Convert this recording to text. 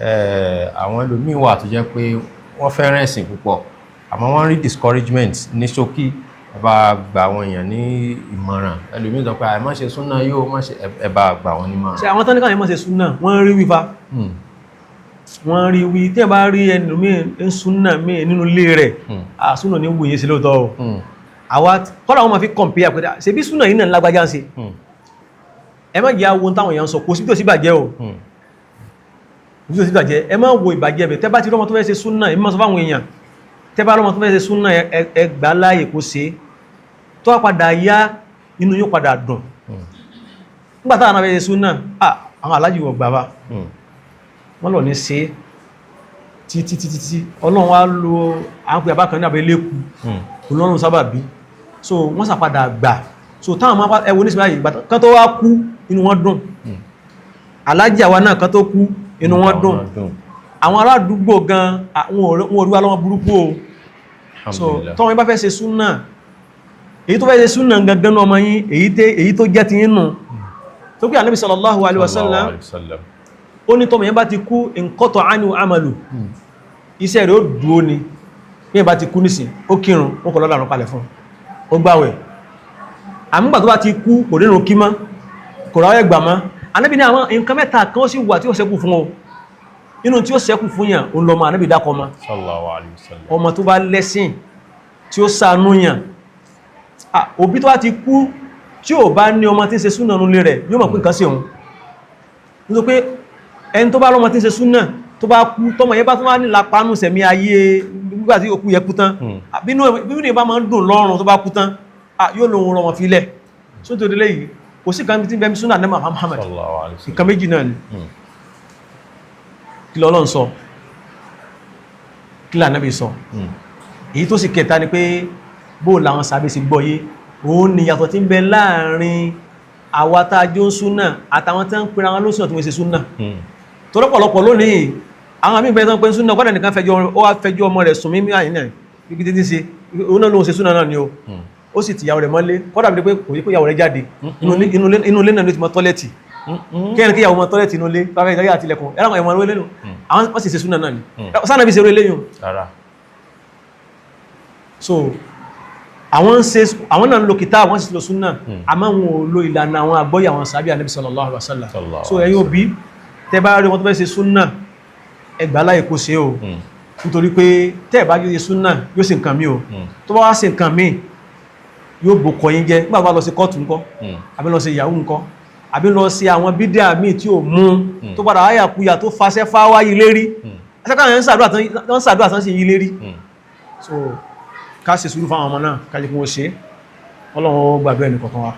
Àwọn ẹlòmíín wà tó jẹ́ pé wọ́n fẹ́ràn ẹ̀sìn púpọ̀, àmọ́ wọ́n rí discouragement. Ní ṣókí, ẹ bá gba àwọn èèyàn ní ìmọ̀ràn. Ẹlòmíín sọ pé àì má ṣe súnà, yóò má ṣe, ẹ bá gbà wọ́n nímọ̀ràn. Ṣe àwọn tán ní káwọn má ṣe súnà, wọ́n rí wífa, wọ́n rí wí. Tí ẹ bá rí ẹnìmí ń súnà míì nínú ilé rẹ̀, àsúnà ní wù yín sí lóòótọ́ o. Àwa kọ́lá wọn máa fi compare pé ṣe bí súnà yìí náà lágbájá ń ṣe. Ẹ má jẹ́ àwọn táwọn èèyàn sọ, kò sí tó sí bàjẹ́ o, kò sí tó sí bàjẹ́. Ẹ má wo ìbàjẹ́ bẹ̀. Tẹ́ bá ti rọ́mọ tó fẹ́ ṣe súnà, ẹ má sọ fáwọn èèyàn, tẹ́ bá rọ́mọ tó fẹ́ ṣe súnà, ẹ gbà láàyè kó ṣe. Tó wá padà yá, inú yóò padà dùn. Nígbà táwọn náà fẹ́ ṣe súnà, àwọn alájì wọ̀ gbà bá wọ́n lọ ní ṣe títí títí tí Ọlọ́run wá lo àwọn pè àbákan ní abẹ́lẹ́kù Ọlọ́run sábàbí. So wọ́n sàpadà gbà. So táwọn máa ẹwọ ní síbáyìí, kan tó wá kú, inú wọn dùn. Alájì àwa náà, kan tó kú, inú wọn dùn. Àwọn aládùúgbò gan, wọn ò rí wa lọ́wọ́ burúkú o. So tọ́wọ́n yín bá fẹ́ ṣe súnà, èyí tó fẹ́ ṣe súnà gangan náà, ọmọ yín, èyí tó jẹ́ ti yín nù tó pé Ànábì sallallahu alaihi wasallam ó ní tọ́mọ yẹn bá ti kú, inqata anhu amalu, iṣẹ́ rẹ̀ ó dúó ni. Bí yẹn bá ti kú nísìn, ó kírun, ó kọ̀ lọ́dà kalẹ̀ fún, ó gbáwẹ̀. Àmúgbà tó bá ti kú, kò nínú kí mọ́, kò ráwẹ̀ gbà mọ́. Ànábì ní àwọn nǹkan mẹ́ta kan sì wà tí ó ṣẹ́kù fún ọ. Inú tí ó ṣẹ́kù fún yàn, ó lọ́mọ. Ànábì dákọ̀ ọmọ. Sallallahu alaihi wasallam. Ọmọ tó bá lẹ́sìn, tí ó ṣàánú yàn. Òbí tó bá ti kú, tí ò bá ní ọmọ tí ń ṣe súnà nulẹ̀ rẹ̀, yóò mọ̀ pé nǹkan sí òun. Nítorí pé ẹni tó bá lọ́mọ tí ń ṣe súnà, tó bá kú, tọ́mọ yẹn bá tún wá ní lápánú sẹ̀mí ayé nígbà tí òkú yẹ kú tán, bínú yẹn bá máa ń dùn lọ́rùn tó bá kú tán, yóò lóhun rọ wọn filẹ̀. Sótò délé yìí, kò sí kan tí bẹ́ẹ̀ súnà ní Muhammad. Sallallahu alaihi wasallam. Nǹkan méjì náà ni. Kí l'Ọlọ́run sọ? Kí l'Ànábì sọ? Èyí tó sì kẹta ni pé bó làwọn sàbẹ̀ sì gbọ́yé. Òun ni ìyàtọ̀ tí ń bẹ láàrin àwa tá a jó ń súnà àtàwọn tí wọ́n ń pera wọn lóṣùnà tí wọ́n ṣe súnà. Tọ́lọ́pọ̀lọpọ̀ lónìí, àwọn àmì ìgbẹ́ tán pé súnà, kọ́dà nìkan fẹjọ́, ó wá fẹjọ́ ọmọ rẹ̀ sùn mímí àyìn náà ibi títí ṣe, òun náà lóun ṣe súnà náà ni o. Ó sì tìyàwó rẹ̀ mọ́lé, kọ́dà bí pé kò yí pé ìyàwó rẹ̀ jáde, inú ilé náà ló ti mọ toilet. Kẹ́rin kí ìyàwó mọ toilet inú ilé bá fẹ́ ìdáyà àtìlẹ̀kùn ẹ̀rọ àwọn ẹ̀wọ̀n lẹ́nu, àwọn wọ́n sì ṣe súnà náà ni. Sáà bí ṣe eré lẹ́yìn. Rárá. So àwọn ń ṣe, àwọn náà ń lo kìtá, àwọn sì lo súnà, àmọ́ wọn ò lo ìlànà àwọn àgbọ́yé àwọn sàbí Ànábì sallallahu alaihi wasallam. Sallallahu So ẹ̀yin òbí, tẹ́ bá rí wọn tó fẹ́ ṣe súnà, ẹ gbà láyè kó ṣe o. Nítorí pé tẹ́ ẹ̀ bá yóò ṣe súnà, yóò ṣe nǹkan mi o. Tó bá wá ṣe nǹkan mi, yóò bò kọ yín jẹ́. Nígbà tó bá lọ sí kóòtù ńkọ́? Àbí lọ sí ìyàwó ńkọ́? Àbí lọ sí àwọn bídíà míì tí ò mú, tó padà wáyà kuyà, tó faṣẹ́ fáwá yìí lérí, ẹsẹ̀ káwọn ń ṣàdúrà tán sí yí lérí. So ká ṣe sùúrù fáwọn ọmọ náà, ká jẹ́ kí wọ́n ṣe. Ọlọ́run ó gbàdúrà ẹnì kọ̀ọ̀kan wa.